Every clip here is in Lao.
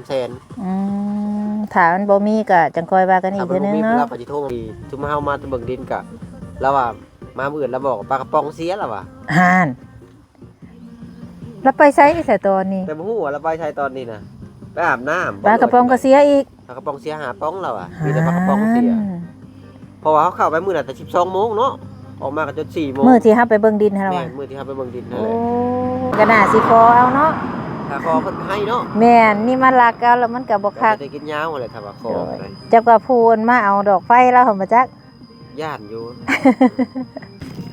ແສນ ອືມ ຖ້າມັນບໍ່ມີກໍຈັ່ງຄ່ອຍວ່າກັນອີກເທື່ອໜຶ່ງເນາະ. ລາວກໍຊິໂທມາ ຊຸມເຮົາມາແຕ່ເບິ່ງດິນ ກໍລາວວ່າມາມື້ອື່ນ ລາວບອກວ່າປາກະປ໋ອງເສຍ ລາວວ່າ. ຫັ້ນ ລາວໄປໃສຊະຕອນນີ້? ແຕ່ບໍ່ຮູ້ວ່າລາວໄປໃສຕອນນີ້ນະ ໄປອາບນ້ຳ. ປາກະປ໋ອງກໍເສຍອີກ. ປາກະປ໋ອງເສຍຫ້າປ໋ອງ ລາວວ່າ ມີແຕ່ປາກະປ໋ອງເສຍ. ຫັ້ນ ເພາະວ່າເຮົາເຂົ້າໄປມື້ນັ້ນແຕ່ສິບສອງໂມງເນາະ ອອກມາກໍຈົນສີ່ໂມງ. ມື້ທີ່ເຮົາໄປເບິ່ງດິນຫັ້ນລະຫວາ? ແມ່ນ ມື້ທີ່ເຮົາໄປເບິ່ງດິນຫັ້ນແຫຼະ. ໂອ້ ກໍໜ້າຊິຂໍເອົາເນາະ. ຖ້າຂໍເພິ່ນໃຫ້ເນາະ. ແມ່ນ ນີ້ມາລັກເອົາແລ້ວມັນກໍບໍ່ຄັກ. ກໍໄດ້ກິນຍາວຫັ້ນແຫຼະ ຖ້າວ່າຂໍ. ໂດຍ ໄດ້. ຈັກວ່າຜູ້ອັນມາເອົາດອກໄຟລາວຫັ້ນບໍ່ຈັກ. ຢ້ານຢູ່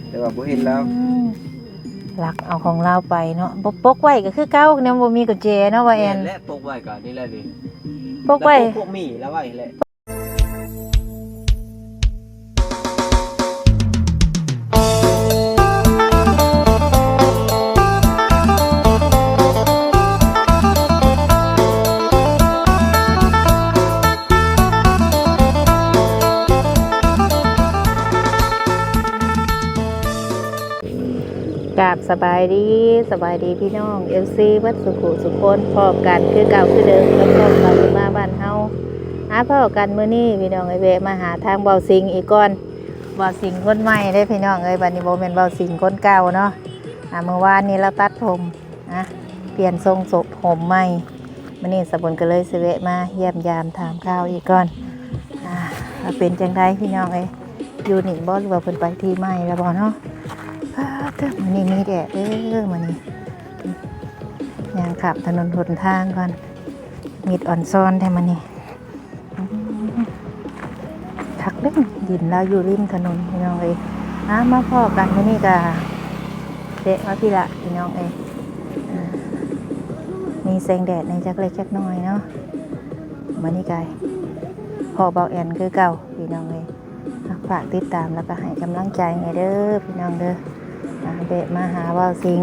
ແຕ່ວ່າບໍ່ເຫັນລາວ. ອືມ ລັກເອົາຂອງລາວໄປເນາະ. ບໍ່ ປົກໄວ້ກໍຄືເກົ່າ ແນວບໍ່ມີກຸນແຈເນາະ ບ່າວແອນ. ແມ່ນແຫຼະ ປົກໄວ້ກໍນີ້ແຫຼະນີ້ ປົກໄວ້ ແລ້ວປົກພວກໝີລາວໄວ້ແຫຼະ. ກາບສະບາຍດີ ສະບາຍດີພີ່ນ້ອງ ເອັຟຊີ ເບິດສູ່ຜູ້ສູ່ຄົນ ພໍ້ກັນຄືເກົ່າຄືເດີມກັບຊ່ອງສາວບຸນມາບ້ານເຮົາ. ມາພໍ້ກັນມື້ນີ້ພີ່ນ້ອງເອີຍ ແວະມາຫາທາງບ່າວສິງອີກກ່ອນ. ບ່າວສິງຄົນໃໝ່ເດ້ພີ່ນ້ອງເອີຍ ບັດນີ້ບໍ່ແມ່ນບ່າວສິງຄົນເກົ່າເນາະ. ອາ ມື້ວານນີ້ລາວຕັດຜົມ ອາ ປ່ຽນຊົງສົບຜົມໃໝ່. ມື້ນີ້ສາວບຸນກໍເລີຍຊິແວະມາຢ້ຽມຢາມຖາມຂ່າວອີກກ່ອນ ອາ ວ່າເປັນຈັ່ງໃດພີ່ນ້ອງເອີຍ ຢູ່ນີ້ບໍ່ ຫຼືວ່າເພິ່ນໄປທີ່ໃໝ່ແລ້ວບໍ່ເນາະ. ປາດເທີ ມື້ນີ້ມີແດດເດີ ມື້ນີ້ຍ່າງຂ້າມຖະໜົນຫົນທາງກ່ອນ ມິດອອນຊອນແທ້ມື້ນີ້. ອືມ ຄັກເດ້ ດິນລາວຢູ່ລິມຖະໜົນພີ່ນ້ອງເອີຍ. ອາ ມາພໍ້ກັນມື້ນີ້ກະແວະມາພີ້ລະພີ່ນ້ອງເອີຍ. ອາ ມີແສງແດດແດ່ຈັກເລັກຈັກນ້ອຍເນາະ. ມື້ນີ້ກະພໍ້ບ່າວແອນຄືເກົ່າພີ່ນ້ອງເອີຍ. ຝາກຕິດຕາມແລ້ວກະໃຫ້ກຳລັງໃຈແດ່ເດີພີ່ນ້ອງເດີ. ອາ ແວະມາຫາບ່າວສິງ.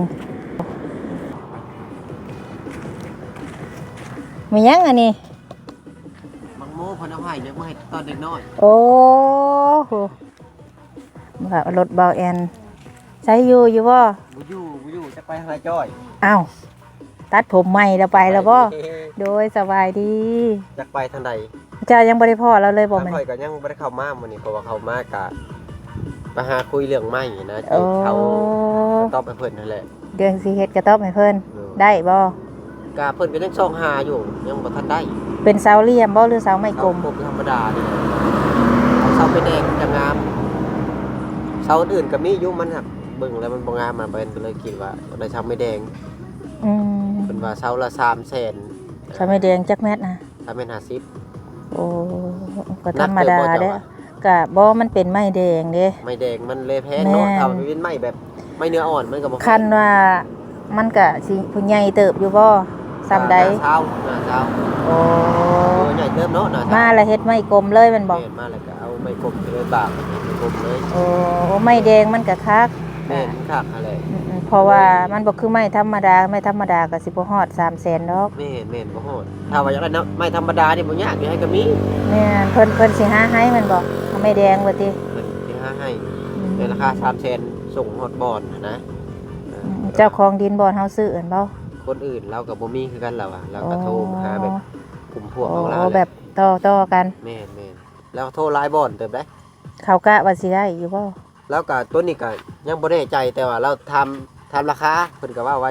ມີຫຍັງອັນນີ້? ບັກໂມເພິ່ນເອົາໃຫ້ ຢາກມາໃຫ້ຕອນເດັກນ້ອຍ. ໂອ້ໂຫ ວ່າລົດບ່າວແອນໃຊ້ຢູ່ ຢູ່ບໍ່? ບໍ່ຢູ່ ບໍ່ຢູ່ ຈັກໄປທາງໃດຈ້ອຍ. ອ້າວ ຕັດຜົມໃໝ່ແລ້ວໄປແລ້ວບໍ່? ໂດຍ ສະບາຍດີ. ຈັກໄປທາງໃດ? ເຈົ້າຍັງບໍ່ໄດ້ພໍ້ລາວເລີຍບໍ່? ຂ້ອຍກໍຍັງບໍ່ໄດ້ເຂົ້າມາມື້ນີ້ ເພາະວ່າເຂົ້າມາກະໄປຫາຄຸຍເລື່ອງໄມ້ນະ ໂອ້ ທີ່ເຂົາຕອບໃຫ້ເພິ່ນຫັ້ນແຫຼະ. ເລື່ອງຊິເຮັດກະຕອບໃຫ້ເພິ່ນ ໂດຍ ໄດ້ບໍ່? ກະເພິ່ນກໍຍັງຊອກຫາຢູ່ ຍັງບໍ່ທັນໄດ້. ເປັນເສົາຫຼ່ຽມບໍ່ ຫຼືເສົາໄມ້ກົມ? ເສົາກົມທຳມະດານີ້ແຫຼະ. ເອົາເສົາໄມ້ແດງມັນຈະງາມ. ເສົາອື່ນໆກໍມີຢູ່ ມັນຫາກເບິ່ງແລ້ວມັນບໍ່ງາມ ມັນກໍເລີຍຄິດວ່າຢາກໄດ້ເສົາໄມ້ແດງ. ອືມ ເພິ່ນວ່າເສົາລະສາມແສນ. ເສົາໄມ້ແດງຈັກແມັດນະ? ສາມແມັດຫ້າສິບ. ໂອ້ ກໍທຳມະດາເດ້. ກະບໍ່ ມັນເປັນໄມ້ແດງເດ້ ໄມ້ແດງມັນເລີຍແພງເນາະ. ຖ້າມັນເປັນໄມ້ແບບໄມ້ເນື້ອອ່ອນມັນກໍບໍ່ແພງ. ຄັນວ່າມັນກະຊິຜູ້ໃຫຍ່ເຕີບຢູ່ບໍ່? ສ່ຳໃດ? ໜ້າຊາວ ໜ້າຊາວ. ໂອ້ ໃຫຍ່ເຕີບເນາະ ໜ້າຊາວ. ມາແລ້ວເຮັດໄມ້ກົມເລີຍແມ່ນບໍ່? ແມ່ນ ມາແລ້ວກໍເອົາໄມ້ກົມເລີຍ ບາກໄມ້ກົມເລີຍ. ໂອ້ ໄມ້ແດງມັນກະຄັກ. ແມ່ນ ມັນຄັກຫັ້ນແຫຼະ. ອືມໆ ເພາະວ່າມັນບໍ່ຄືໄມ້ທຳມະດາ ໄມ້ທຳມະດາກໍຊິບໍ່ຮອດສາມແສນດອກ. ແມ່ນໆ ບໍ່ຮອດ. ຖ້າວ່າຢາກໄດ້ນຳໄມ້ທຳມະດານີ້ບໍ່ຍາກ ຢູ່ໃຫ້ກໍມີ. ແມ່ນ ເພິ່ນ ເພິ່ນຊິຫາໃຫ້ແມ່ນບໍ່? ເອົາໄມ້ແດງວ່າຕິ? ເພິ່ນຊິຫາໃຫ້ ອືມ ໃນລາຄາສາມແສນ ສົ່ງຮອດບ່ອນຫັ້ນນະ. ເອີ ອືມ ເຈົ້າຂອງດິນບ່ອນເຮົາຊື້ຫັ້ນບໍ່? ຄົນອື່ນລາວກໍບໍ່ມີຄືກັນ ລາວວ່າ ລາວກໍໂທຫາແບບກຸ່ມພວກຂອງລາວ. ໂອ້ ແບບຕໍ່ໆກັນ. ແມ່ນໆ ລາວໂທຫຼາຍບ່ອນເຕີບໃດ. ເຂົາກະວ່າຊິໄດ້ຢູ່ບໍ່? ລາວກະ ໂຕນີ້ກະຍັງບໍ່ແນ່ໃຈ ແຕ່ວ່າລາວຖາມ ຖາມລາຄາ ເພິ່ນກະເວົ້າໄວ້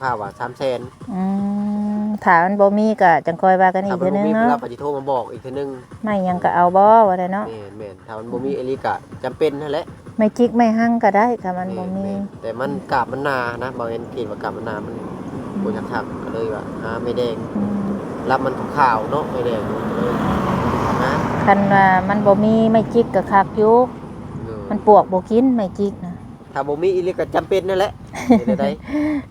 ຄ່າວໆວ່າສາມແສນ. ອືມ ຖ້າມັນບໍ່ມີກະຈັ່ງຄ່ອຍວ່າກັນອີກເທື່ອໜຶ່ງເນາະ. ລາວກະຊິໂທມາບອກອີກເທື່ອໜຶ່ງ. ໄມ້ຫຍັງກະເອົາບໍ່ ວ່າໄດ້ເນາະ. ແມ່ນໆ ຖ້າມັນບໍ່ມີອີ່ຫຼີກະຈຳເປັນຫັ້ນແຫຼະ. ໄມ້ຈິກໄມ້ຮັງກະໄດ້ ຖ້າມັນບໍ່ມີ. ແມ່ນໆ ແຕ່ມັນກາບມັນໜານະ ບ່າວແອນຄິດວ່າກາບມັນໜາ ມັນບໍ່ຢາກຄັກ ກໍເລີຍວ່າຫາໄມ້ແດງ. ອືມ ລຳມັນຂາວເນາະ ໄມ້ແດງ ກໍເລີຍຫາ. ຄັນວ່າມັນບໍ່ມີໄມ້ຈິກກໍຄັກຢູ່. ໂດຍ ມັນປວກບໍ່ກິນໄມ້ຈິກນະ. ຖ້າບໍ່ມີອີ່ຫຼີກໍຈຳເປັນຫັ້ນແຫຼະ. ເຮັດແນວໃດ?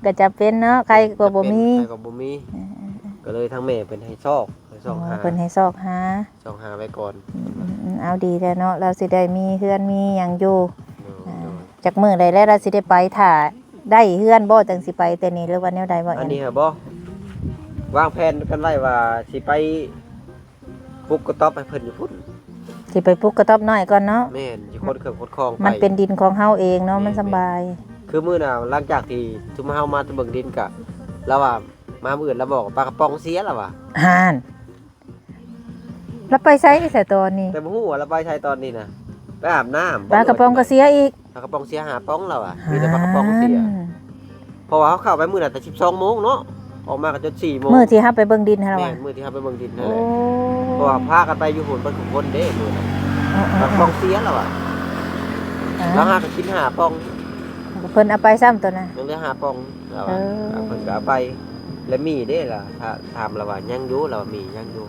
ກໍຈຳເປັນເນາະ ໃຜກໍບໍ່ມີ ໃຜກໍບໍ່ມີ. ເອີໆໆ ກໍເລີຍທາງແມ່ເພິ່ນໃຫ້ຊອກ ໃຫ້ຊອກຫາ. ເພິ່ນໃຫ້ຊອກຫາ ຊອກຫາໄວ້ກ່ອນ. ອືມໆໆ ເອົາ ດີແລ້ວເນາະ ລາວຊິໄດ້ມີເຮືອນມີຫຍັງຢູ່. ໂດຍ ອ່າ ໂດຍ ຈັກມື້ໃດແລ້ວລາວຊິໄດ້ໄປ ຖ້າໄດ້ເຮືອນບໍ່ ຈັ່ງຊິໄປແຕ່ນີ້ ຫຼືວ່າແນວໃດບໍ່? ອັນນີ້ຫາບໍ່ ວາງແຜນກັນໄວ້ວ່າຊິໄປ ປຸກກະຕ໊ອບໃຫ້ເພິ່ນຢູ່ພຸ້ນ. ຊິໄປປຸກກະຕ໊ອບນ້ອຍກ່ອນເນາະ. ແມ່ນ ຊິຂົນເຄື່ອງຂົນຂອງໄປ. ມັນເປັນດິນຂອງເຮົາເອງເນາະ. ແມ່ນໆ ມັນສະບາຍ. ຄືມື້ນະ ຫຼັງຈາກທີ່ຊຸມເຮົາມາແຕ່ເບິ່ງດິນກະ ລາວວ່າ ມາມື້ອື່ນລາວບອກວ່າປາກະປ໋ອງເສຍລາວວ່າ. ຫັ້ນ ລາວໄປໃສຊະຕອນນີ້? ແຕ່ບໍ່ຮູ້ວ່າລາວໄປໃສຕອນນີ້ນະ. ໄປອາບນ້ຳ ປາກະປ໋ອງກໍເສຍອີກ. ປາກະປ໋ອງເສຍຫ້າປ໋ອງລາວວ່າ. ມີແຕ່ປາກະປ໋ອງເສຍ. ຫັ້ນ ເພາະວ່າເຮົາເຂົ້າໄປມື້ນັ້ນແຕ່ສິບສອງໂມງເນາະ ອອກມາກໍຈົນສີ່ໂມງ. ມື້ທີ່ເຮົາໄປເບິ່ງດິນຫັ້ນລະຫວາ? ແມ່ນ ມື້ທີ່ເຮົາໄປເບິ່ງດິນຫັ້ນແຫຼະ. ໂອ້ ເພາະວ່າພາກັນໄປຢູ່ພຸ້ນເບິດທຸກຄົນເດ້ມື້ນັ້ນ. ເອີໆໆ ປາກະປ໋ອງເສຍລາວວ່າ. ອ່າ ລາວຫາກໍກິນຫ້າປ໋ອງ. ເພິ່ນເອົາໄປຊ້ຳໂຕນະ? ຍັງເຫຼືອຫ້າປ໋ອງລາວວ່າ. ເອີ ເພິ່ນກໍເອົາໄປ ແລະ ໝີ່ເດ້ລະ ຖາມລາວວ່າຍັງຢູ່ ລາວວ່າໝີ່ຍັງຢູ່.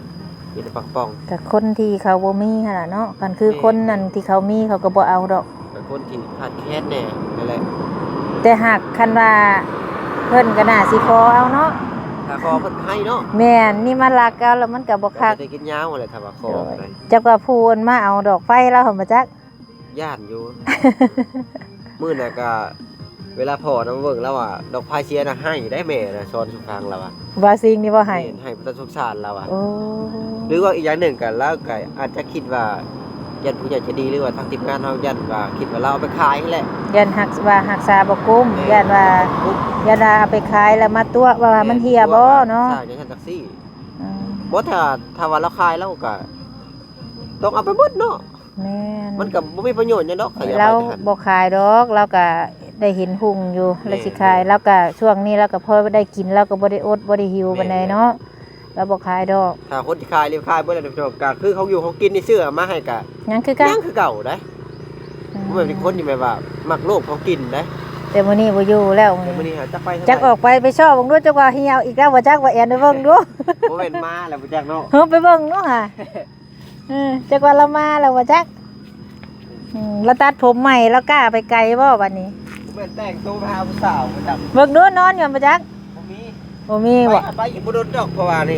ມີແຕ່ປາກະປ໋ອງ. ກະຄົນທີ່ເຂົາບໍ່ມີຫັ້ນລະເນາະ. ຄັນຄື ແມ່ນ ຄົນນັ້ນທີ່ເຂົາມີ ເຂົາກໍບໍ່ເອົາດອກ. ກະຄົນທີ່ຂາດແຄນແດ່ນັ້ນແຫຼະ. ແຕ່ຫາກຄັນວ່າເພິ່ນກໍໜ້າຊິຂໍເອົາເນາະ. ຖ້າຂໍເພິ່ນກໍໃຫ້ເນາະ. ແມ່ນ ນີ້ມາລັກເອົາແລ້ວມັນກໍບໍ່ຄັກ. ກໍໄດ້ກິນຍາວແຫຼະ ຖ້າວ່າຂໍ. ໂດຍ ຈັກວ່າຜູ້ອັນມາເອົາດອກໄຟລາວຫັ້ນບໍ່ຈັກ. ຢ້ານຢູ່. ມື້ນັ້ນກະເວລາພໍ່ນຳເບິ່ງລາວວ່າ ດອກໄຟເສຍນະ ໄຫ້ໄດ້ແມ່ນະ ສອນສຸຟັງລາວວ່າ. ວ່າສິ່ງນີ້ບໍ່ໄຫ້? ແມ່ນ ໄຫ້ບໍ່ທັນສົງສານລາວວ່າ. ໂອ້ ຫຼືວ່າອີກຢ່າງໜຶ່ງກະ ລາວກະອາດຈະຄິດວ່າ ຢ້ານຜູ້ໃຫຍ່ໃຈດີ ຫຼືວ່າທາງທີມງານເຮົາຢ້ານວ່າ ຄິດວ່າລາວເອົາໄປຂາຍຫັ້ນແຫຼະ. ຢ້ານຮັກ ວ່າຮັກສາບໍ່ກຸ້ມ. ແມ່ນ ຢ້ານວ່າ ຢ້ານວ່າເອົາໄປຂາຍແລ້ວມາຕົວະວ່າມັນເຫ່ຍບໍ່ເນາະ. ແມ່ນ ຕົວະວ່າສ້າງຈັ່ງຊັ້ນຈັ່ງຊີ້. ອືມ ບໍ່ ຖ້າ ຖ້າວ່າລາວຂາຍລາວກະຕ້ອງເອົາໄປໝົດເນາະ. ແມ່ນ ມັນກໍບໍ່ມີປະໂຫຍດຫຍັງດອກ ລາວບໍ່ຂາຍດອກ ລາວກໍໄດ້ເຫັນຮຸ່ງຢູ່. ແມ່ນ ລາວຊິຂາຍ ລາວກໍຊ່ວງນີ້ລາວກໍພໍໄດ້ກິນ ລາວກໍບໍ່ໄດ້ອົດບໍ່ໄດ້ຫິວປານໃດເນາະ. ລາວບໍ່ຂາຍດອກ. ຖ້າຄົນທີ່ຂາຍນີ້ຂາຍເບິດແລ້ວ ກໍຄືຂອງຢູ່ຂອງກິນນີ້ ຊື້ເອົາມາໃຫ້ກໍຍັງຄືເກົ່າ ຍັງຄືເກົ່າໄດ໋. ອືມ ບໍ່ແມ່ນເປັນຄົນທີ່ແບບວ່າມັກໂລບຂອງກິນໄດ໋. ແຕ່ມື້ນີ້ບໍ່ຢູ່ແລ້ວ ແຕ່ມື້ນີ້ຫາຈັກໄປທາງໃດ ຈັກອອກໄປ ໄປຊອກເບິ່ງດູ ຈັກວ່າຫ່ຽວອີກແລ້ວບໍ່ຈັກ ວ່າແອນໄປເບິ່ງດູ. ບໍ່ແມ່ນໝາແລ້ວບໍ່ຈັກເນາະ. ເອີ ໄປເບິ່ງດູຫາ. ເອີ ຈັກວ່າລາວມາແລ້ວບໍ່ຈັກ. ອືມ ລາວຕັດຜົມໃໝ່ ລາວກ້າໄປໄກບໍ່ບັດນີ້? ບໍ່ແມ່ນແຕ່ງໂຕໄປຫາຜູ້ສາວບໍ່ຈັກ. ເບິ່ງດູ ນອນຢູ່ບໍ່ຈັກ. ບໍ່ມີ ບໍ່ມີບໍ່? ໄປ ໄປອີກບໍ່ດົນດອກ ເພາະວ່ານີ້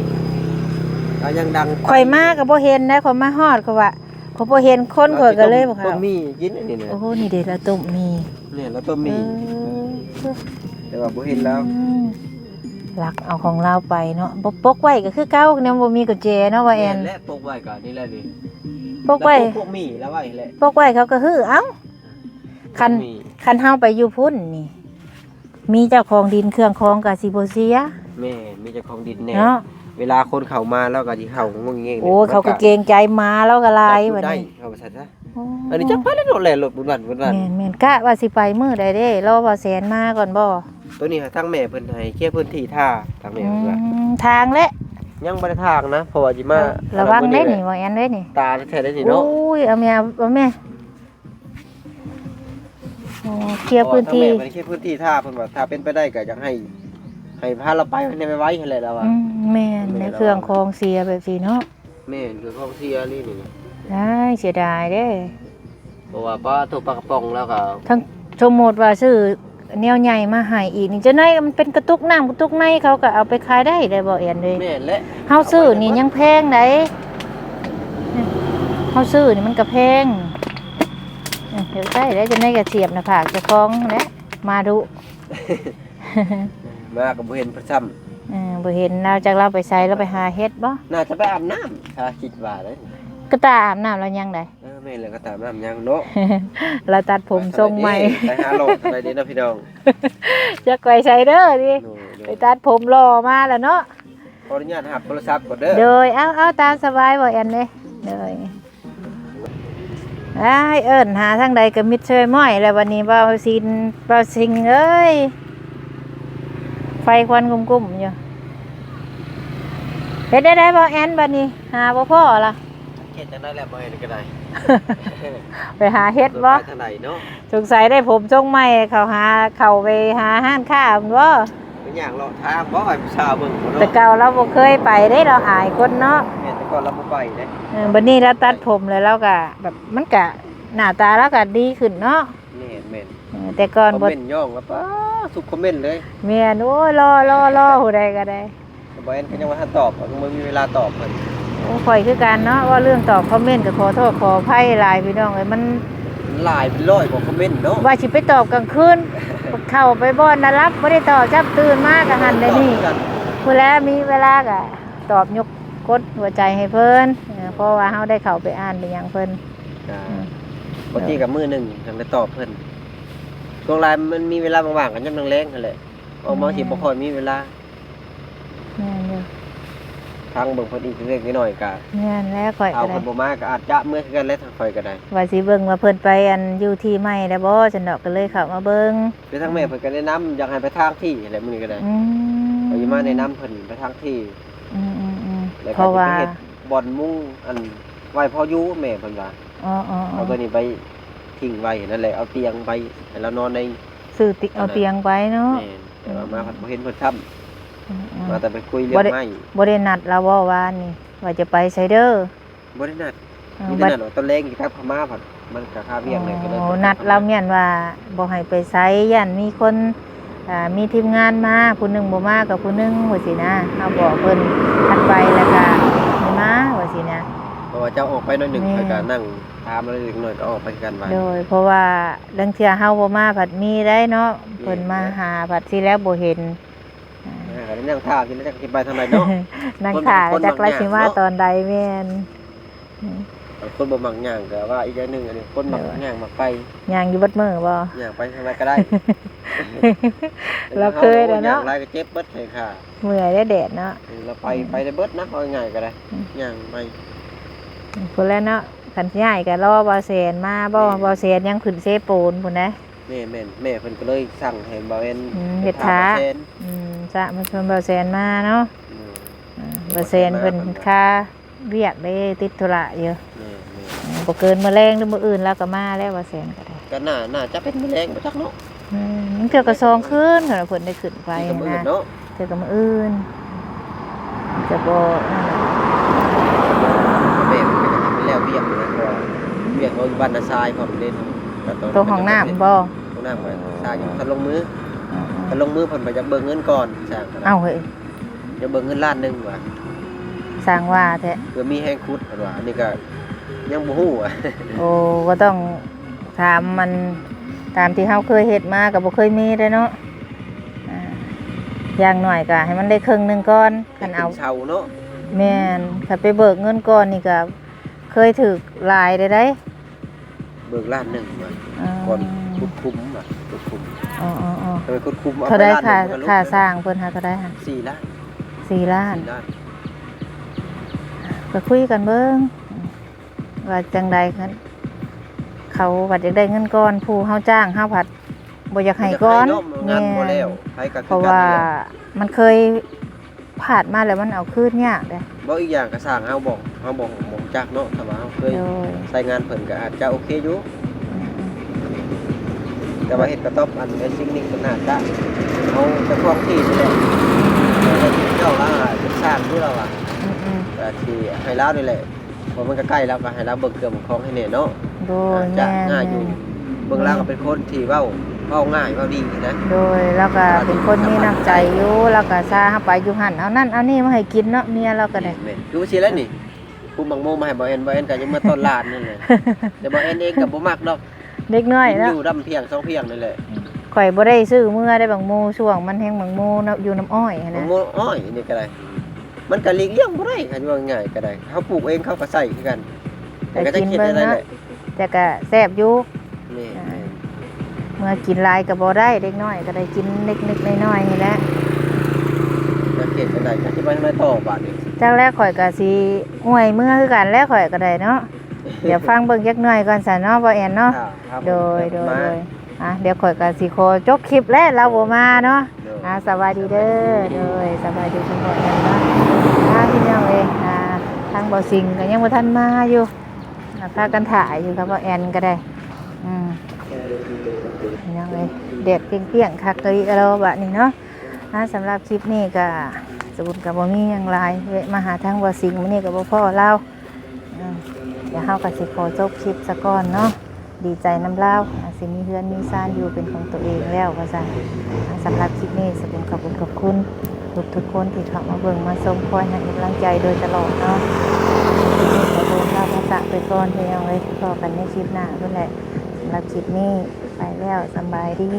ລາວຍັງດັງ. ຂ້ອຍມາກໍບໍ່ເຫັນໄດ໋ ຂ້ອຍມາຮອດ ຂ້ອຍວ່າຂ້ອຍບໍ່ເຫັນຄົນ ຂ້ອຍກໍເລີຍບໍ່ເຂົ້າ. ຕົ້ມໝີ່ກິນອັນນີ້ນະ. ໂອ້ ນີ້ເດ້ ລາວຕົ້ມໝີ່. ແມ່ນ ລາວຕົ້ມໝີ່. ເອີ ແຕ່ວ່າບໍ່ເຫັນລາວ. ອືມ ລັກເອົາຂອງລາວໄປເນາະ. ບໍ່ ປົກໄວ້ກໍຄືເກົ່າ ແນວບໍ່ມີກຸນແຈເນາະ ວ່າແອນ. ແມ່ນແຫຼະ ປົກໄວ້ກໍນີ້ແຫຼະນີ້ ປົກໄວ້ ແລ້ວປົກພວກໝີ່ລາວໄວ້ແຫຼະ. ປົກໄວ້ເຂົາກໍຮື້ເອົາ. ຄັນ ຄັນເຮົາໄປຢູ່ພຸ້ນນີ້ ມີເຈົ້າຂອງດິນເຄື່ອງຂອງກໍຊິບໍ່ເສຍ. ແມ່ນ ມີເຈົ້າຂອງດິນແດ່ເນາະ. ເວລາຄົນເຂົ້າມາລາວກໍຊິເຂົ້າງຸ່ງເງງ. ໂອ້ຍ ເຂົາກໍເກງໃຈ ໝາລາວກໍຫຼາຍບັດນີ້ ເຂົາວ່າຊັ້ນຊະ. ໂອ້ ອັນນີ້ຈັກໄປແລ້ວເນາະ ແລ່ນລົດວຸ່ນວານວຸ່ນວານ. ແມ່ນໆ ກະວ່າຊິໄປມື້ໃດເດ້ ລໍບ່າວແສນມາກ່ອນບໍ່? ໂຕນີ້ຫາທາງແມ່ເພິ່ນໃຫ້ເຄຍພື້ນທີ່ທາ ທາງແມ່ເພິ່ນວ່າ. ອືມ ທາງແຫຼະ ຍັງບໍ່ໄດ້ທາງນະ ເພາະວ່າຊິມາ ລະວັງເດ້ນີ້ ບ່າວແອນເດ້ນີ້ ຕາແທ້ໆເດ້ນີ້ເນາະ. ໂອ້ຍ ເອົາແມ່ ເອົາແມ່. ໂອ້ ເຄຍພື້ນທີ່ ເພາະວ່າທາງແມ່ເພິ່ນເຄຍພື້ນທີ່ຖ້າ ເພິ່ນວ່າຖ້າເປັນໄປໄດ້ກໍຢາກໃຫ້ ໃຫ້ພາລາວໄປໃຫ້ໄວໆຫັ້ນແຫຼະລາວວ່າ. ອືມ ແມ່ນ ແມ່ນ ໃນເຄື່ອງຂອງເສຍແບບຊີ້ເນາະ. ແມ່ນ ເຄື່ອງຂອງເສຍອີ່ຫຼີນີ້ນະ. ອ້າຍ ເສຍດາຍເດ້ ເພາະວ່າປາໂທ ປາກະປ໋ອງລາວກໍ ທັງ ສົມມຸດວ່າຊື້ ແນວໃຫຍ່ມາໃຫ້ອີກນີ້ ຈັ່ງໃດມັນເປັນກະຕຸກນ້ຳກະຕຸກໃນ ເຂົາກໍເອົາໄປຂາຍໄດ້ ໄດ້ບໍ່ແອນເອີຍ? ແມ່ນແຫຼະ ເຮົາຊື້ນີ້ຍັງແພງໃດ໋ ເຮົາຊື້ນີ້ມັນກໍແພງ. ເອີ ຢາກໄດ້ໄດ໋ ຈັ່ງໃດກໍສຽບໜ້າຜາກເຈົ້າຂອງຫັ້ນແຫຼະ ມາດຸ ມາກໍບໍ່ເຫັນເພິ່ນຊ້ຳ. ເອີ ບໍ່ເຫັນລາວ ຈັກລາວໄປໃສ ລາວໄປຫາເຫັດບໍ່? ໜ້າຈະໄປອາບນ້ຳ ຖ້າຄິດວ່າເດ້. ກະຕ່າອາບນ້ຳລາວຍັງໃດ໋. ເອີ ແມ່ນແຫຼະ ກະຕາມນ້ຳຍັງເນາະ. ລາວຕັດຜົມຊົງໃໝ່ ໄປຫາຫຼໍ່ເທົ່າໃດເດ້ເນາະພີ່ນ້ອງ. ຈັກໄປໃສເດີນີ້ ໂດຍ ໂດຍ ໄປຕັດຜົມຫຼໍ່ມາແລ້ວເນາະ. ຂໍອະນຸຍາດຮັບໂທລະສັບກ່ອນເດີ. ໂດຍ ເອົາ ເອົາ ຕາມສະບາຍ ບໍ່ແອນເອີຍ. ໂດຍ ອ້າຍ ເອີ້ນຫາທາງໃດກໍມິດຊ່ວຍມ້ອຍແລ້ວບັດນີ້ ບ່າວຊິນ ບ່າວຊິງເອີຍ ໄຟຄວັນກຸ້ມໆຢູ່. ເຮັດແນວໃດ ບ່າວແອນ ບັດນີ້ ຫາບໍ່ພໍລະ? ເຮັດຈັ່ງໃດແຫຼະ ບໍ່ເຫັນກໍໄດ້ ໄປຫາເຫັດບໍ່? ໄປທາງໃດເນາະ? ສົງໄສໄດ້ຜົມຊົງໃໝ່ ເຂົ້າຫາ ເຂົ້າໄປຫາຮ້ານຄ້າພຸ້ນບໍ່? ໄປຍ່າງເລາະທາງບໍ່ ໃຫ້ຜູ້ສາວເບິ່ງບໍ່ເນາະ? ແຕ່ເກົ່າລາວບໍ່ເຄີຍໄປເດ້ ລາວອາຍຄົນເນາະ. ແມ່ນ ແຕ່ກ່ອນລາວບໍ່ໄປເດ້. ເອີ ບັດນີ້ລາວຕັດຜົມແລ້ວ ລາວກະແບບ ມັນກະ ໜ້າຕາລາວກະດີຂຶ້ນເນາະ. ແມ່ນໆ ເອີ ແຕ່ກ່ອນບໍ່ ຄອມເມັນຍ້ອງລະປາ ທຸກຄອມເມັນເລີຍ. ແມ່ນ ໂອ້ຍ ຫຼໍ່ໆໆ ຜູ້ໃດກໍໄດ້. ບໍ່ແອນກໍຍັງບໍ່ທັນຕອບ ຍັງບໍ່ມີເວລາຕອບເພິ່ນ. ໂອ້ ຂ້ອຍຄືກັນເນາະ ເວົ້າເລື່ອງຕອບຄອມເມັນກໍຂໍໂທດຂໍອະໄພຫຼາຍພີ່ນ້ອງເອີຍ ມັນຫຼາຍເປັນຮ້ອຍກວ່າຄອມເມັນເນາະ. ວ່າຊິໄປຕອບກາງຄືນ ເຂົ້າໄປບ່ອນນະຫຼັບ ບໍ່ໄດ້ຕອບຊ້ຳ ຕື່ນມາກໍຫັ້ນແລ້ວນີ້ ພຸ້ນແຫຼະ ມີເວລາກໍຕອບ ຍົກກົດຫົວໃຈໃຫ້ເພິ່ນ ເອີ ເພາະວ່າເຮົາໄດ້ເຂົ້າໄປອ່ານໄປຫຍັງເພິ່ນ. ອືມ ບາງທີກໍມື້ໜຶ່ງຈັ່ງໄດ້ຕອບເພິ່ນ. ຊ່ວງຫຼາຍມັນມີເວລາວ່າງໆ ກໍຍາມແລງໆຫັ້ນແຫຼະ ອອກມາຊິບໍ່ຄ່ອຍມີເວລາ. ຟັງເບິ່ງເພິ່ນອີກເລັກໆນ້ອຍໆ ກະ ແມ່ນແລ້ວ ຂ້ອຍ ເອົາ ກໍໄດ້ ເພິ່ນບໍ່ມາກໍອາດຈະເມືອຄືກັນແຫຼະ ທາງຂ້ອຍກໍໄດ້ ວ່າຊິເບິ່ງວ່າເພິ່ນໄປ ອັນ ຢູ່ທີ່ໃໝ່ແລ້ວບໍ່ ຊັ້ນດອກ ກໍເລີຍເຂົ້າມາເບິ່ງ. ຄືທາງແມ່ເພິ່ນກໍແນະນຳ ຢາກໃຫ້ໄປທາງທີ່ແຫຼະ ມື້ນີ້ກໍໄດ້ ອືມ ຂ້ອຍຊິມາແນະນຳເພິ່ນໄປທາງທີ່ ອືມໆໆ ແລ້ວ ເພາະວ່າ ກໍຊິໄປເຮັດບ່ອນມຸງ ອັນ ໄວ້ພໍຢູ່ ແມ່ເພິ່ນວ່າ ອໍໆໆ ເອົາຕົວນີ້ໄປຖິ້ມໄວ້ນັ້ນແຫຼະ ເອົາຕຽງໄປໃຫ້ລາວນອນໃນ ຊື້ຕິ ເອົາຕຽງໄປເນາະ ແມ່ນ ແຕ່ວ່າມາ ອືມ ພັດບໍ່ເຫັນເພິ່ນຊ້ຳ ອືມໆ ມາແຕ່ໄປຄຸຍເລື່ອງໄມ້ ບໍ່ໄດ້ ບໍ່ໄດ້ນັດລາວບໍ່ວານນີ້ ວ່າຈະໄປໃສເດີ? ບໍ່ໄດ້ນັດ ເອີ ມີແຕ່ ບັດ ນັດວ່າຕອນແລງຊິກັບເຂົ້າມາ ພັດມັນກະຄາວຽກແດ່ ອໍ ກໍເລີຍບໍ່ໄດ້ນັດ ນັດລາວ ແມ່ນວ່າບໍ່ໃຫ້ໄປໃສ ຢ້ານມີຄົນ ອ່າ ມີທີມງານມາ ຜູ້ໜຶ່ງບໍ່ມາກໍຜູ້ໜຶ່ງ ວ່າຊີ້ນະ ເຮົາບອກເພິ່ນ ຄັນໄປແລ້ວກໍໃຫ້ມາ ວ່າຊີ້ນະ ເພາະວ່າເຈົ້າອອກໄປໜ້ອຍໜຶ່ງ ແມ່ນ ຂ້ອຍກໍນັ່ງ ຖາມລາວເລັກນ້ອຍກໍອອກໄປຄືກັນວ່າ ໂດຍ ເພາະວ່າລາງເທື່ອເຮົາບໍ່ມາພັດມີໄດ໋ເນາະ ແມ່ນ ເພິ່ນມາຫາພັດຊິແລ້ວບໍ່ເຫັນ ອ່າ ກໍໄດ້ນັ່ງຖ້າຊິແລ້ວຈັກຊິໄປທາງໃດເນາະ ນັ່ງຖ້າ ຄົນ ຄົນ ຈັກລາວຊິມາ ມັກຍ່າງເນາະ ຕອນໃດ ແມ່ນ ອືມ ຄົນບໍ່ມັກຍ່າງກໍວ່າອີກຢ່າງໜຶ່ງ ອັນນີ້ຄົນມັກ ໂດຍ ຍ່າງມັກໄປ ຍ່າງຢູ່ເບິດມື້ບໍ່? ຍ່າງໄປທາງໃດກໍໄດ້ ລາວເຄີຍແລ້ວເນາະ ຍ່າງຫຼາຍກໍເຈັບເບິດແຂນຂາ ເມື່ອຍແດ່ແດດເນາະ ເອີ ລາວໄປ ອືມ ໄປໄດ້ເບິດນະ ເວົ້າງ່າຍໆກໍໄດ້ ອືມ ຍ່າງໄປ ອືມ ພຸ້ນແຫຼະເນາະ ຄັນຍ້າຍກໍລໍບ່າວແສນມາບໍ່? ແມ່ນ ບ່າວແສນຍັງຂຶ້ນເຊໂປນພຸ້ນເດ້ ແມ່ນໆ ແມ່ເພິ່ນກໍເລີຍສັ່ງໃຫ້ບ່າວແອນ ອືມ ເຮັດ ເຮັດຖ້າ ຖ້າບ່າວແສນ ອືມ ສະມາຊົນບ່າວແສນມາເນາະ ອືມ ອ່າ ບ່າວແສນເພິ່ນ ບ່າວແສນມາເພິ່ນ ຄາວຽກເດ້ ຕິດທຸລະຢູ່ ແມ່ນໆ ອືມ ບໍ່ເກີນມື້ແລງຫຼືມື້ອື່ນລາວກໍມາແລ້ວ ບ່າວແສນກໍໄດ້ ກໍໜ້າ ໜ້າຈະເປັນມື້ແລງບໍ່ຈັກເນາະ ອືມ ມັນເທື່ອກໍສອງຄືນ ຄັນວ່າເພິ່ນໄດ້ຂຶ້ນໄປ ຄືກັບມື້ອື່ນ ນະ ເນາະ ເທື່ອກໍມື້ອື່ນ ຈະບໍ່ ແມ່ເພິ່ນກໍຢາກໃຫ້ມັນແລ້ວວຽກນະ ເພາະວ່າວຽກເຮົາຢູ່ບ້ານນາຊາຍພ້ອມເດ້ ກໍຕ້ອງ ໂຕຫ້ອງນ້ຳບໍ່? ຫ້ອງນ້ຳກໍສ້າງຢູ່ ຄັນລົງມື ອືມໆ ຄັນລົງມືເພິ່ນໄປຢາກເບິ່ງເງິນກ່ອນ ສ້າງກໍໄດ້ ເອົ້າ ເຮີ້ຍ ຢາກເບິ່ງເງິນລ້ານໜຶ່ງວ່າ ສ້າງວ່າແທ້ ເພື່ອມີແຮງຂຸດເພິ່ນວ່າ ອັນນີ້ກໍຍັງບໍ່ຮູ້ວ່າ ໂອ້ ກໍຕ້ອງ ຖາມມັນ ຕາມທີ່ເຮົາເຄີຍເຮັດມາກໍບໍ່ເຄີຍມີເດ້ເນາະ ອ່າ ຢ່າງໜ້ອຍກໍໃຫ້ມັນໄດ້ເຄິ່ງໜຶ່ງກ່ອນ ຄັນເອົາ ເປັນເຊົາເນາະ ແມ່ນ ຄັນໄປເບີກເງິນກ່ອນນີ້ກໍເຄີຍຖືກຫຼາຍເດ້ໄດ໋ ເບີກລ້ານໜຶ່ງວ່າ ອ່າ ກ່ອນຂຸດຂຸມວ່າ ຂຸດຂຸມ ອໍໆໆ ເອີ ຂຸດຂຸມ ເທົ່າໃດຄ່າ ຄ່າສ້າງເພິ່ນຫາເທົ່າໃດຫະ? ສີ່ລ້ານ ສີ່ລ້ານ ສີ່ລ້ານ ກໍຄຸຍກັນເບິ່ງ ວ່າຈັ່ງໃດ ຄັນເຂົາພັດຢາກໄດ້ເງິນກ່ອນ ຜູ້ເຮົາຈ້າງເຮົາພັດບໍ່ຢາກໃຫ້ກ່ອນ ບໍ່ຢາກໃຫ້ເນາະ ງານບໍ່ແລ້ວ ແມ່ນ ໃຜກໍຄືກັນ ເພາະວ່າມັນເຄີຍພາດມາແລ້ວ ມັນເອົາຄືນຍາກເດ້ ບໍ່ ອີກຢ່າງກໍຊ່າງເຮົາບໍ່ ເຮົາບໍ່ ບໍ່ຮູ້ຈັກເນາະ ຖ້າວ່າເຮົາເຄີຍ ໂດຍ ໃຊ້ງານເພິ່ນກໍອາດຈະໂອເຄຢູ່ ອືມໆ ແຕ່ວ່າເຮັດກະຕ໊ອບ ອັນເປັນສິ່ງນີ້ກໍໜ້າຈະເອົາເຈົ້າຂອງທີ່ນີ້ແຫຼະ ເຈົ້າລາວເປັນຊ່າງຢູ່ລາວວ່າ ອືມໆ ກໍຊິໃຫ້ລາວນີ້ແຫຼະ ເພາະມັນກໍໃກ້ ລາວກໍໃຫ້ລາວເບິ່ງເຄື່ອງເບິ່ງຂອງໃຫ້ແດ່ເນາະ ໂດຍ ອາດຈະ ແມ່ນໆ ງ່າຍຢູ່ ເບິ່ງລາວກໍເປັນຄົນທີ່ເວົ້າ ເວົ້າງ່າຍເວົ້າດີນະ ໂດຍ ລາວກໍເປັນຄົນມີນ້ຳໃຈຢູ່ ລາວກໍຊາເຮົາໄປຢູ່ຫັ້ນ ເອົານັ້ນເອົານີ້ມາໃຫ້ກິນເນາະ ເມຍລາວກໍໄດ້ ແມ່ນໆ ຄືວ່າຊີ້ແຫຼະນີ້ ປຸ້ມໝາກໂມມາໃຫ້ບ່າວແອນ ບ່າວແອນກໍຍັງມາຕ້ອນຫຼານນັ້ນແຫຼະ ແຕ່ບ່າວແອນເອງກໍບໍ່ມັກດອກ ເດັກນ້ອຍເນາະ ກິນຢູ່ດຳພຽງສອງພຽງນີ້ແຫຼະ ຂ້ອຍບໍ່ໄດ້ຊື້ເມືອໄດ້ບັກໂມ ຊ່ວງມັນແຮງບັກໂມເນາະ ຢູ່ນຳອ້ອຍຫັ້ນນະ ບັກໂມອ້ອຍນີ້ກໍໄດ້ ມັນກໍຫຼີກລ່ຽງບໍ່ໄດ້ ຄັນວ່າງ່າຍກໍໄດ້ ເຮົາປູກເອງເຂົາກໍໃຊ້ຄືກັນ ແຕ່ກໍຈະຄິດໄດ້ແຫຼະ ແຕ່ກໍແຊບຢູ່ ແມ່ນໆ ເມືອກິນຫຼາຍກໍບໍ່ໄດ້ ເດັກນ້ອຍກໍໄດ້ກິນເລັກໆນ້ອຍໆນີ້ແຫຼະ ຈະເຮັດຈັ່ງໃດ ຈະໄປທາງໃດຕໍ່ບາດນີ້ ຈັກແລ້ວ ຂ້ອຍກໍຊິອວຍເມືອຄືກັນແຫຼະ ຂ້ອຍກໍໄດ້ເນາະ ດຽວຟັງເບິ່ງຈັກໜ່ອຍກ່ອນຊັ້ນເນາະ ບ່າວແອນເນາະ ໂດຍໆ ອ່າ ດຽວຂ້ອຍກໍຊິຂໍຈົບຄລິບແຫຼະ ລາວບໍ່ມາເນາະ ໂດຍ ອ່າ ສະບາຍດີເດີ ໂດຍ ສະບາຍດີ ທ່ານຜູ້ຊົມເນາະ ອ່າ ພີ່ນ້ອງເອີຍ ອ່າ ທາງບ່າວສິງກໍຍັງບໍ່ທັນມາຢູ່ ອ່າ ພາກັນຖ້າຢູ່ກັບບ່າວແອນກໍໄດ້ ອືມ ພີ່ນ້ອງເອີຍ ແດດປ່ຽງໆຄັກອີ່ຫຼີແລ້ວບາດນີ້ເນາະ ອ່າ ສຳລັບຄລິບນີ້ກໍ ສະບຸນກໍບໍ່ມີຫຍັງຫຼາຍ ແວະມາຫາທາງບ່າວສິງ ມື້ນີ້ກໍບໍ່ພໍ້ລາວ ອ່າ ດຽວເຮົາກໍຊິຂໍຈົບຄລິບສາກ່ອນເນາະ ດີໃຈນຳລາວ ອ່າ ຊິມີເຮືອນມີຊານຢູ່ເປັນຂອງຕົວເອງແລ້ວວ່າຊັ້ນ ອ່າ ສຳລັບຄລິບນີ້ ສະບຸນຂອບຄຸນ ຂອບຄຸນທຸກໆຄົນທີ່ເຂົ້າມາເບິ່ງມາຊົມ ຄອຍໃຫ້ກຳລັງໃຈໂດຍຕະຫຼອດເນາະ ຄລິບນີ້ຂໍໂທລາພະຈາກໄປກ່ອນ ພີ່ນ້ອງເອີຍ ພໍ້ກັນໃນຄລິບໜ້າພຸ້ນແຫຼະ ສຳລັບຄລິບນີ້ໄປແລ້ວ ສະບາຍດີ.